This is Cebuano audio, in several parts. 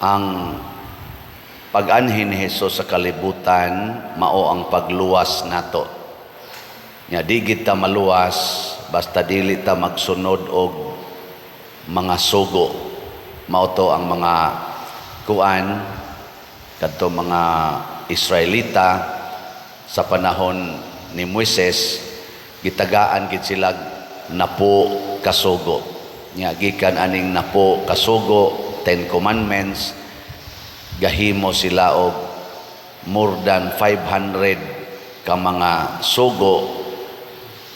Ang pag-anhi ni Jesus sa kalibutan mao ang pagluwas nato. Nya di gid ta maluwas basta dili ta magsunod og mga sugo. Mao to ang mga kuan kadto mga Israelita sa panahon ni Moises, gitagaan gid sila 10 kasugo. Nya gikan aning 10 kasugo, 10 Commandments, gahimo sila og more than 500 ka mga sugo,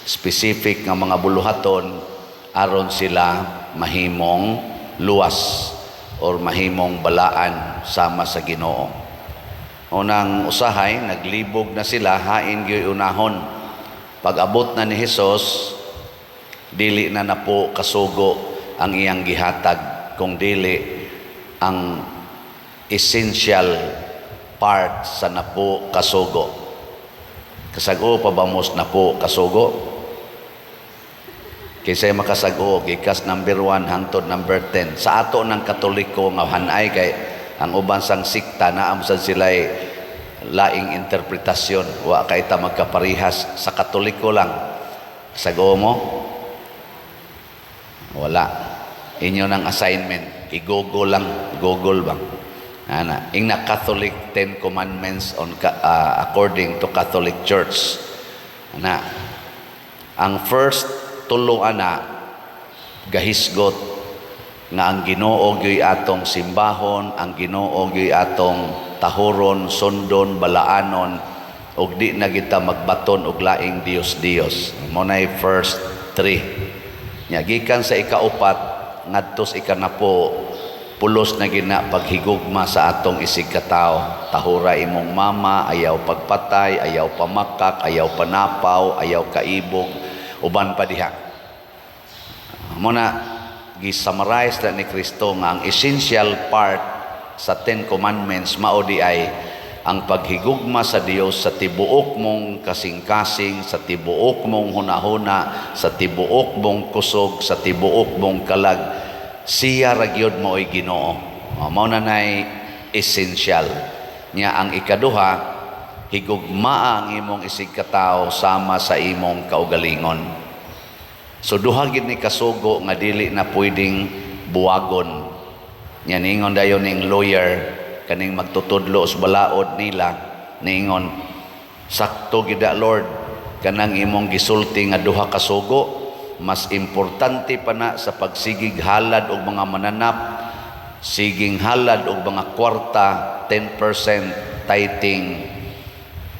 specific nga mga buluhaton aron sila mahimong luwas or mahimong balaan sama sa Ginoo. Unang usahay naglibog na sila, hain gyud unahon. Pag-abot na ni Hesus, dili na 10 kasugo ang iyang gihatag kung dili ang essential part sa 10 kasugo. Kasag-o pa ba mos 10 kasugo? Kinsay makasag-o gikas number 1 hangtod number 10 sa ato ng Katoliko nga hanay, kay ang uban sang sikta naa sad sila'y laing interpretasyon, wa kay ta magkaparihas. Sa Katoliko lang, kasag-o mo? Wala. Inyo ng assignment, i-Google lang, Google bang ana ingna Catholic 10 Commandments on according to Catholic Church. Ana ang first tulo ana gahisgot nga ang Ginoo gyoy atong simbahon, ang Ginoo gyoy atong tahuron, sundon, balaanon ug di na kita magbaton og laing Dios-Dios. Mo nay first three. Nya gikan sa ikaupat ngadto sa ikanapo, pulos na gina paghigugma sa atong isig katawo. Tahura imong mama, ayaw pagpatay, ayaw pamakak, ayaw panapaw, ayaw kaibog, uban pa diha. Mo na gi-summarize na ni Kristo nga ang essential part sa Ten Commandments mao di ay ang paghigugma sa Dios sa tibuok mong kasing-kasing, sa tibuok mong hunahuna, sa tibuok mong kusog, sa tibuok mong kalag. Siya ra gyud mao'y Ginoo. O, mao na nay essential. Nya ang ikaduha, higugmaa ang imong isig katawo sama sa imong kaugalingon. So duha gid ni kasugo nga dili na pwedeng buwagon. Nya ningon dayon ning lawyer kaning magtutudlo sa balaod nila, ningon, "Sakto gid, Lord, kanang imong gisulti nga duha ka sugo. Mas importante pa na sa pagsigig halad og mga mananap, siging halad og mga kwarta, 10% tithing.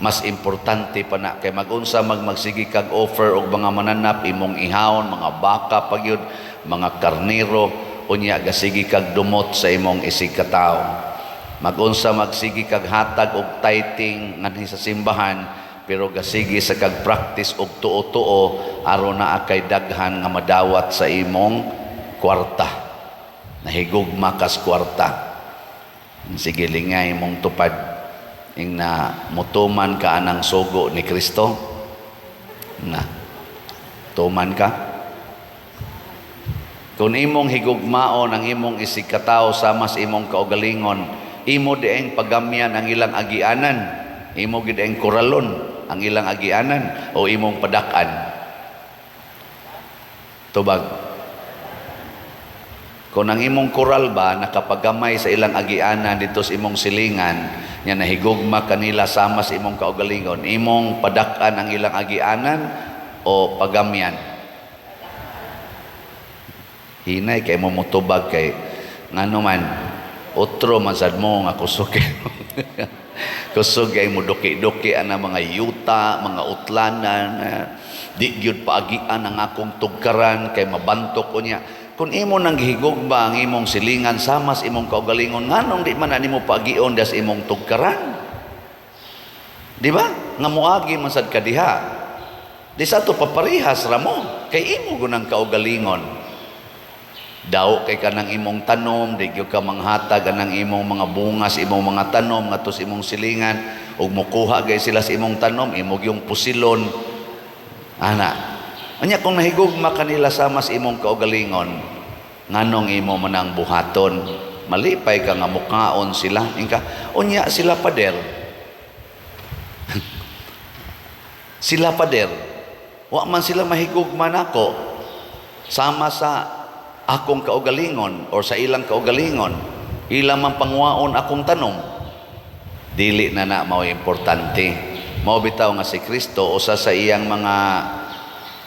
Mas importante pa na kay magunsa magsigi kag offer og mga mananap, imong ihawon mga baka pagyud, mga karnero, unya gasigi kag dumot sa imong isig katawo. Magunsa magsigi kag hatag og tithing nganhi sa simbahan, pero gasigi sa kag practice og tuo-tuo aron naa kay daghan nga madawat sa imong kwarta, nahigugma kas kwarta. Sige, lingay mong tupad ing na mutuman ka anang sugo ni Kristo na tuman ka. Kung imong higugmaon ang imong isig katawo sama sa imong kaugalingon, imo dieng pagamyan ang ilang agianan, imo gid ang kuralon ang ilang agianan o imong padak-an? Tubag. Kung ang imong kural ba nakapagamay sa ilang agianan dito sa imong silingan nya nahigugma kanila sama sa imong kaugalingon, imong padak-an ang ilang agianan o pagamyan? Hinay kay mo motubag kay ngano man otro man sad mo nga kusog, kusog kay mo duki-duki ana mga yuta, mga utlanan, eh, di gyud paagian ang akong tugkaran kay mabantok ko niya. Kung imo nang gihigugma ang imong silingan sama sa imong kaugalingon, nganong di man na nimo paagion das imong tugkaran? Di ba? Nga moagi man sad ka diha. Di sa to paparihas ra mo kay imo gunang kaugalingon. Daw kay kanang imong tanom, di gyud ka manghatag anang imong mga bunga sa imong mga tanom ngadto sa imong silingan ug mokuha gay sila sa imong tanom, imo gyung pusilon ana. Anya kung nahigugma kanila sama sa imong kaugalingon, nganong imo man ang buhaton? Malipay ka nga mukaon sila. Ingka, unya sila, pader. Sila, pader. Wa man sila mahigugma nako. Sama sa akong kaugalingon or sa ilang kaugalingon. Ila man panguwaon akong tanom. Dili na na mao importante. Mao bitaw nga si Kristo, usa sa iyang mga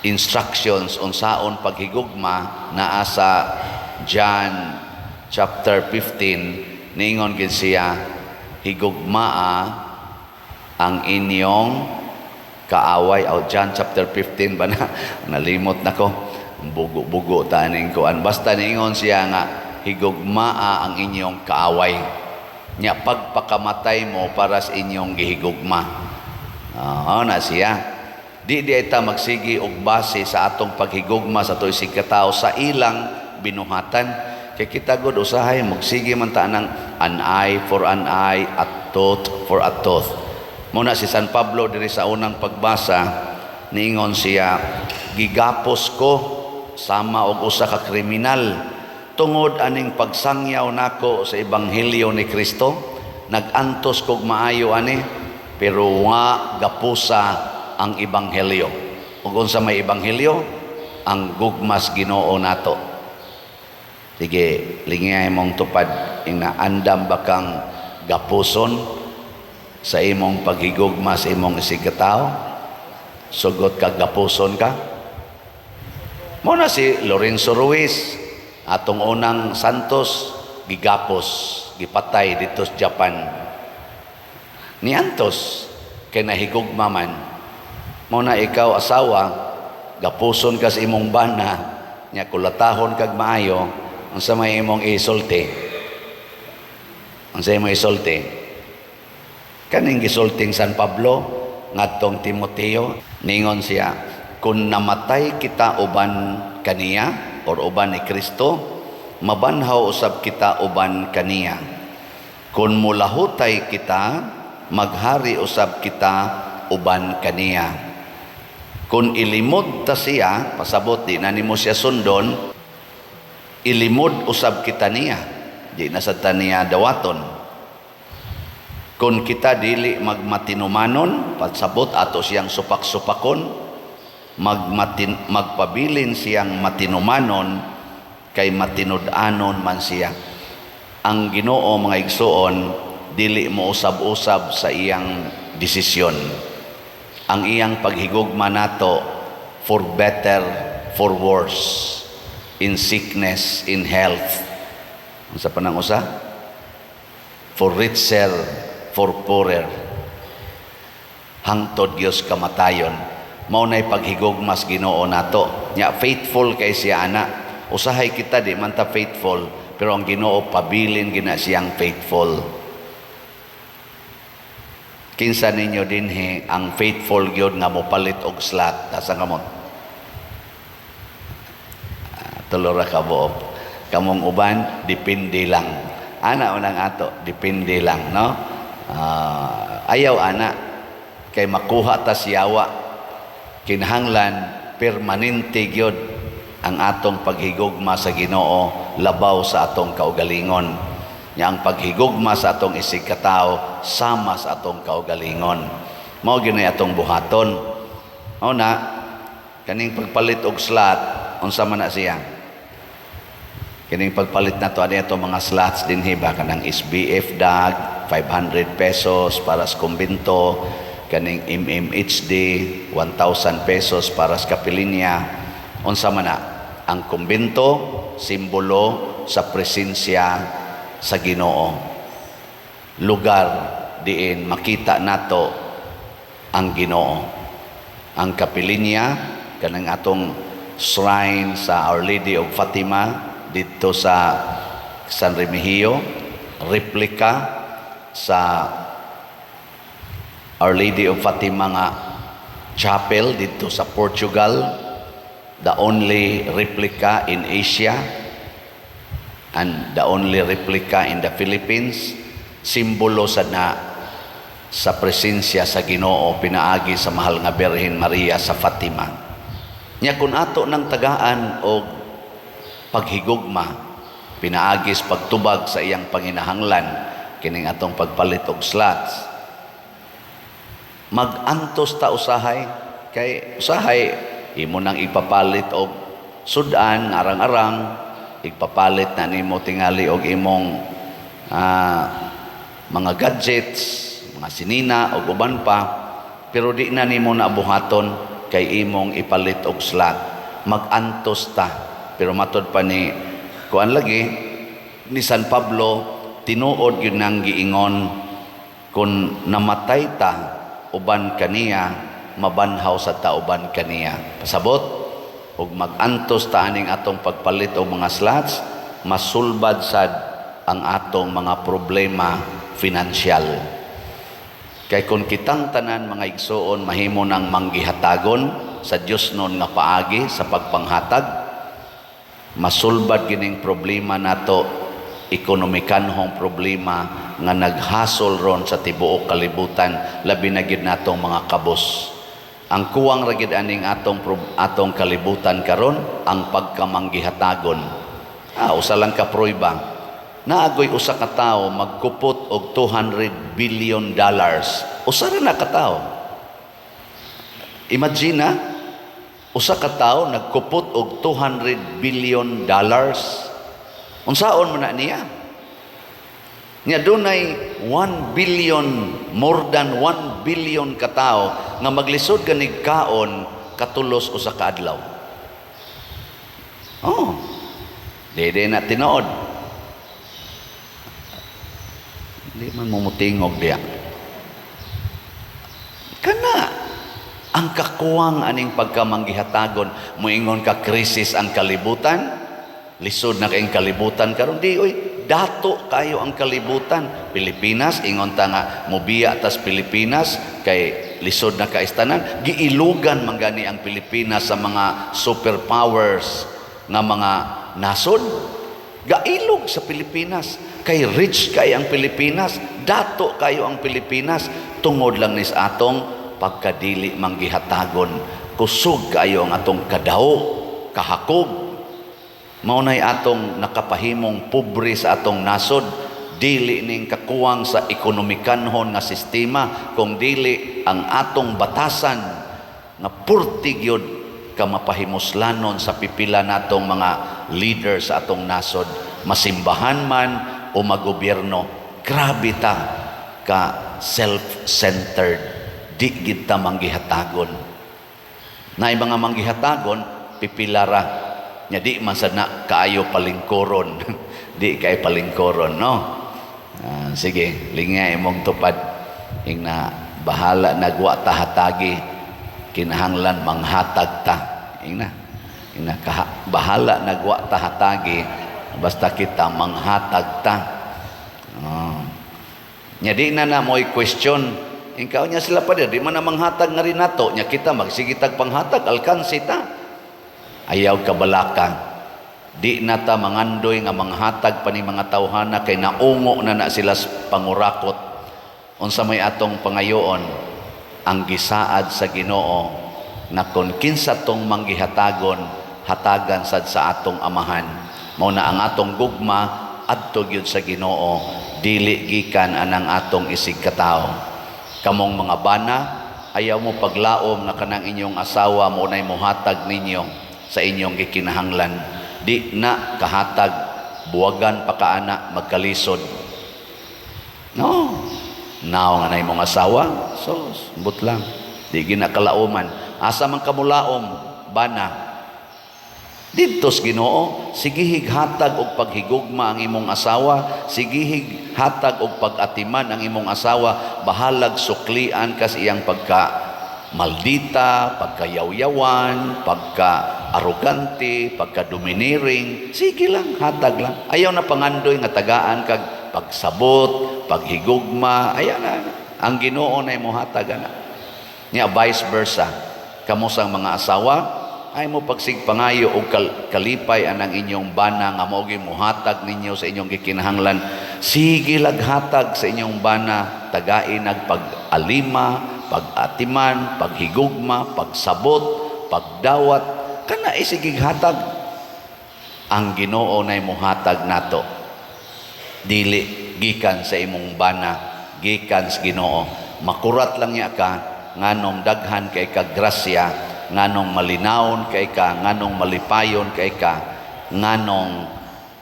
instructions unsaon paghigugma, naa sa John chapter 15. Niingon gid siya, "Higugmaa ang inyong kaaway." O John chapter 15 ba na? Nalimot na ko. Bugo-bugo ta aning kuan. Basta niingon siya nga higugmaa ang inyong kaaway. Nya pagpakamatay mo para sa inyong gihigugma. Ah, na siya. Di di ta magsigi og base sa atong paghigugma sa ato isig katao sa ilang binuhatan. Kay kita gud usahay magsige man ta ng an eye for an eye, a tooth for a tooth. Muna si San Pablo diri sa unang pagbasa, niingon siya, "Gigapos ko sama og usa ka kriminal tungod aning pagsangyaw nako sa ebanghelyo ni Kristo. Nagantos kog maayo ani, pero wa gapusa ang ebanghelyo." Ug unsa may ebanghelyo? Ang gugmas Ginoo nato. Sige, lingay mong tupad, inaandam ba kang gapuson sa imong paghigugma sa imong isigkatao? Sugot ka, gapuson ka? Muna si Lorenzo Ruiz, atong unang santos, gigapos, gipatay dito sa Japan. Niantos, kay nahigugma man. Muna ikaw asawa, gapuson ka sa imong bana, nya kulatahon kag maayo, unsa may imong isulti? Unsa imong isulti? Kaning gisulting San Pablo ngadtong Timoteo, ningon siya, "Kung namatay kita uban kaniya or uban ni Kristo, mabanhaw usab kita uban kaniya. Kung mulahutay kita, maghari usab kita uban kaniya. Kung ilimod ta siya," pasabot di na nimo siya sundon, "ilimod usab kita niya." Di na sad ta niya dawaton. Kung kita dili magmatinumanon, pasabot ato siyang supak-supakon, magpabilin siyang matinumanon kay matinud-anon man siya. Ang Ginoo, mga igsuon, dili mo usab-usab sa iyang desisyon. Ang iyang paghigugma nato, for better, for worse, in sickness, in health. Unsa pa nang usa? For richer, for poorer. Hangtod Dios kamatayon. Mao nay paghigugma sa Ginoo nato. Nya faithful kay siya ana. Usahay kita di man ta faithful, pero ang Ginoo pabilin gina siyang faithful. Kinsa ninyo dinhi ang faithful gyud nga mopalit og slot? Taas ang kamot. Ah, tulo ra ka buok. Kamong uban, depende lang. Ana unang ato, depende lang, no? Ah, ayaw ana kay makuha ta siyawa. Kinahanglan permanente gyud ang atong paghigugma sa Ginoo labaw sa atong kaugalingon. Nya ang paghigugma sa atong isig katao sama sa atong kaugalingon. Mao gyud atong buhaton. Mao na kaning pagpalit og slot, unsa man na siya? Kining pagpalit na to ani ato mga slots dinhi ba, kanang SBF DAG 500 pesos para sa kumbento, kaning MMHD 1,000 pesos para sa kapilinya. Unsa man na? Ang kumbento, simbolo sa presensya sa Ginoo. Lugar diin makita nato ang Ginoo. Ang kapilinya, kanang atong shrine sa Our Lady of Fatima didto sa San Remigio, replica sa Our Lady of Fatima nga chapel didto sa Portugal, the only replica in Asia and the only replica in the Philippines, simbolo sa na sa presensya sa Ginoo pinaagi sa mahal nga Birhen Maria sa Fatima. Nya kung ato ng tagaan og paghigugma Pinaagi sa pagtubag sa iyang panginahanglan kining atong pagpalit og slots. Magantos ta usahay kay usahay imo nang ipapalit og sudan, arang-arang ipapalit na nimo tingali og imong mga gadgets, mga sinina og uban pa, pero di na nimo na buhaton kay imong ipalit og slot. Magantos ta, pero matod pa ni kuan lagi ni San Pablo, tinuod gyud nang giingon, kung namatay ta uban kaniya, mabanhaw sa ta uban kaniya. Pasabot ug magantos ta aning atong pagpalit og mga slots, masulbad sad ang atong mga problema financial. Kay kung kitang tanan, mga igsuon, mahimo nang manggihatagon sa Dios nun nga paagi sa pagpanghatag, masulbad gining problema nato, ekonomikanhong problema nga naghasol ron sa tibuok kalibutan, labi na gid natong mga kabos. Ang kuwang ra gid aning atong kalibutan karon ang pagkamanggihatagon. Usa lang ka prueba. Naagoy usa ka tawo magkupot og $200 billion. Usa ra na ka tawo. Imagine na, usa ka tawo nagkupot og $200 billion. Unsaon man na niya? Nya dunay 1 billion, more than 1 billion katao nga maglisod ganig kaon katulos usa ka adlaw. Oh. Di na tinuod. Di man mo mutingog diya. Kana ang kakuwang aning pagkamanggihatagon. Moingon ka krisis ang kalibutan, lisod na kayong kalibutan karon, di oy, dato kayo ang kalibutan. Pilipinas, ingon ta nga mobiya tas Pilipinas kay lisod na kaistanan, giilugan man gani ang Pilipinas sa mga superpowers nga mga nasod. Gailog sa Pilipinas kay rich kay ang Pilipinas, dato kayo ang Pilipinas, tungod lang nis atong pagkadili manggihatagon. Kusog kayo ang atong kadaw, kahakog. Mao nay atong nakapahimong pobre sa atong nasod. Dili ning kakuwang sa ekonomikanhon nga sistema, kung dili ang atong batasan nga purti gyud ka mapahimuslanon sa pipila natong mga leader sa atong nasod, masimbahan man o magobyerno. Grabe ta ka self-centered, di gid ta manggihatagon. Naay mga manggihatagon, pipila ra nya, di man sad na kaayo palingkoron. Di kay palingkoron, no? Sige, lingay imong tupad. Ingna bahala nagwa ta hatagi, kinahanglan manghatag ta. Ingna bahala nagwa ta hatagi, basta kita manghatag ta. Oh. Nya di na na mo'y question. Ikaw nya sila pa di man na manghatag nga rin nato. Nya kita magsigitag panghatag, alkansi ta. Ayaw kabalaka. Di na ta mangandoy nga manghatag pa ni mga tawhana kay naungo na na sila sa pangurakot. Unsa may atong pangayoon? Ang gisaad sa Ginoo na kung kinsa tong manggihatagon, hatagan sad sa atong Amahan. Mao na ang atong gugma adto gyud sa Ginoo, dili gikan anang atong isig katawo. Kamong mga bana, ayaw mo paglaom nga kanang inyong asawa mo nay mohatag ninyo sa inyong gikinahanglan. Di na kahatag, buwagan pa kaana, magkalisod. No. Nao nga na imong asawa, so but lang. Di ginakalauman. Asa man kamulaom, bana? Didto sa Ginoo, sigihig hatag og paghigugma ang imong asawa, sigihig hatag og pag-atiman ang imong asawa, bahalag suklian kas iyang pagka maldita, pagkayawyawan, pagka arrogante, pagka domineering, sige lang, hatag lang. Ayaw na pangandoy nga tagaan kag pagsabot, paghigugma, ayaw na. Ang Ginoo na imo hatag ana. Nya vice versa. Kamo sang mga asawa, ay mo pagsigpangayo og kalipay anang inyong bana nga mao gyud mohatag ninyo sa inyong gikinahanglan. Sige lag hatag sa inyong bana, tagain nagpag-alima, pag-atiman, paghigugma, pagsabot, pagdawat, kana isigig hatag. Ang Ginoo nay muhatag nato. Dili gikan sa imong bana, gikan sa Ginoo. Makurat lang niya ka nganong daghan kay ka grasya, nganong malinawon kay ka, nganong malipayon kay ka, nganong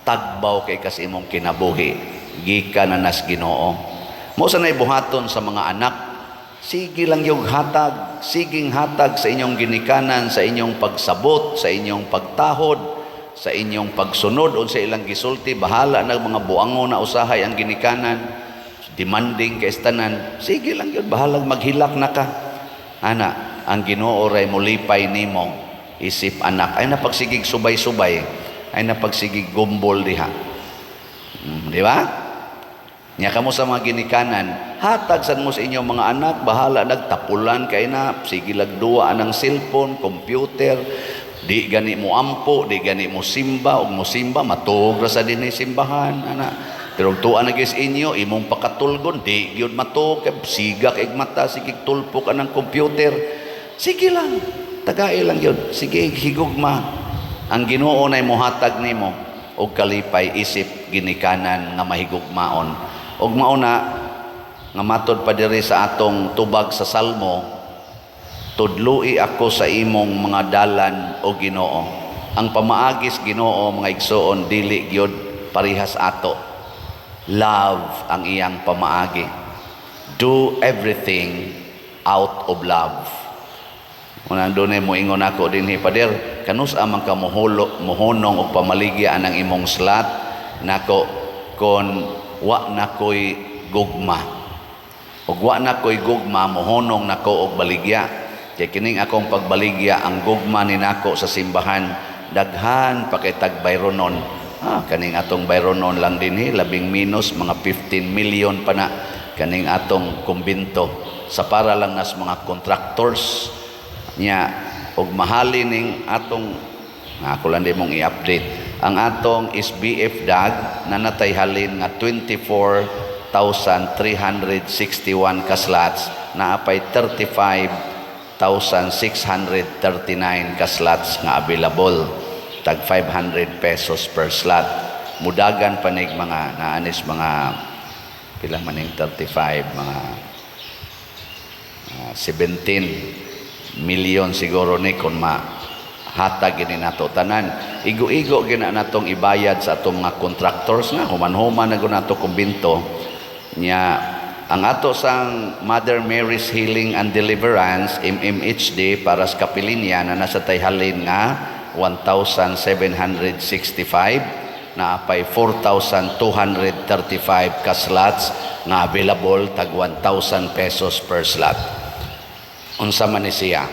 tagbaw kay ka sa imong kinabuhi. Gikan na nas Ginoo. Mao sa nay buhaton sa mga anak, sige lang yung hatag, siging hatag sa inyong ginikanan, sa inyong pagsabot, sa inyong pagtahod, sa inyong pagsunod unsa ilang gisulti. Bahala na mga buango na usahay ang ginikanan, demanding kay tanan, sige lang yun, bahalag maghilak na ka. Ana, ang Ginoo ray molipay nimo isip anak. Ay napagsigig subay-subay, ay napagsigig gumbol diha. Di ba? Nya kamo sa mga ginikanan, hatag sad mo sa inyong mga anak, bahala nagtapulan kay na, sige lag duwa anang cellphone, computer, di gani mo ampo, di gani mo simba, ug mo simba, matuog ra sa dinhi simbahan, ana. Pero tuwa na gyud inyo, imong pakatulgon, di gyud matuog, kay siga kay mata, sige tulpok anang computer. Sige lang, tagai lang gyud, sige higugma. Ang Ginoo nay mohatag nimo og kalipay isip ginikanan nga mahigugmaon. Ug mao na nga matod pa diri sa atong tubag sa Salmo, "Tudloi ako sa imong mga dalan, o Ginoo." Ang pamaagis Ginoo, mga igsoon, dili gyud parihas ato. Love ang iyang pamaagi. Do everything out of love. Unang dunay mo ingon ako dinhi, "Pader, kanus-a man ka mohulo, mohunong og pamaligya anang imong slot nako kon wa na ko'y gugma? Ug wa na ko'y gugma, mohunong nako og baligya. Kay kining akong pagbaligya, ang gugma ni nako sa simbahan, daghan pa kay tag bayronon." Ah, kaning atong bayronon lang dinhi, labing minus mga 15 million pa na kaning atong kumbinto sa para lang nas mga contractors niya. Og mahali ning atong, ako lang di mong i-update ang atong SBF DAG na natay halin nga 24,361 ka slots, naapay 35,639 ka slots nga available, tag 500 pesos per slot. Mudagan panig mga naanis mga pila maning 35, mga 17 million siguro ni kung mahatag gini nato tanan. Igo-igo gina natong ibayad sa atong mga contractors nga human-human na nato kumbinto nya. Ang ato sang Mother Mary's Healing and Deliverance, MMHD, para sa Kapilinya na nasa tayhalin nga 1,765, na apay 4,235 ka slots nga available, tag 1,000 pesos per slot. Unsa man ni siya,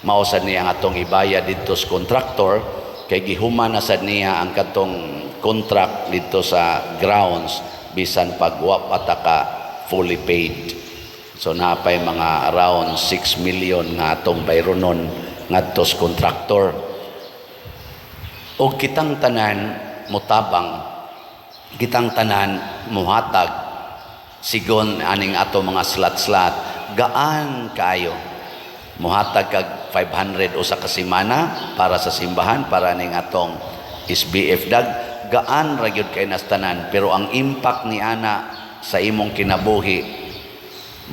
mao sad niya ang atong ibayad didto sa contractor kay gihuman na sad niya ang katong contract didto sa grounds bisan pag wa pa ta ka fully paid. So naapay mga around 6 million nga atong bayronon ngadto sa contractor. Og kitang tanan mutabang, kitang tanan muhatag sigon aning ato mga slot-slot, gaan kaayo. Muhatag kag 500 usa ka semana para sa simbahan, para ning atong SBF DAG, gaan ra gyud kay nas tanan, pero ang impact ni ana sa imong kinabuhi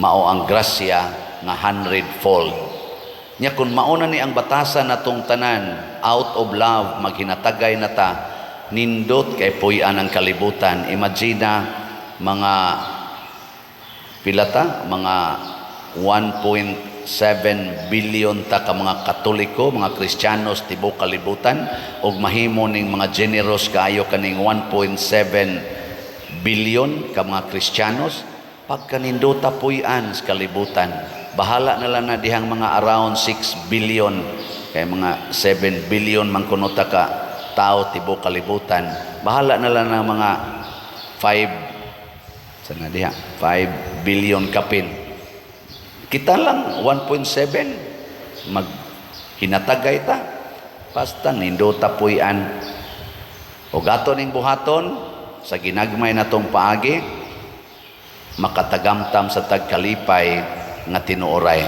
mao ang grasya nga hundredfold. Nya kung mauna ni ang batasan natong tanan, out of love maghinatagay na ta, nindot kay puy-an ang kalibutan. Imagine mga pila ta, mga 1.7 billion ta ka mga Katoliko, mga Kristiyanos tibuok kalibutan, ug mahimo ning mga generous kaayo kaning 1.7 billion ka mga Kristiyanos, pagkanindota puy-an sa kalibutan. Bahala na lang na dihang mga around 6 billion, kay mga 7 billion man kuno ta ka tao tibuok kalibutan. Bahala na lang na mga 5 sa na diha, 5 billion kapin. Kita lang 1.7, mag hinatagay ta, basta nindota puy-an. O gato ning buhaton sa ginagmay natong paagi, makatagamtam sa tagkalipay nga tinuoray.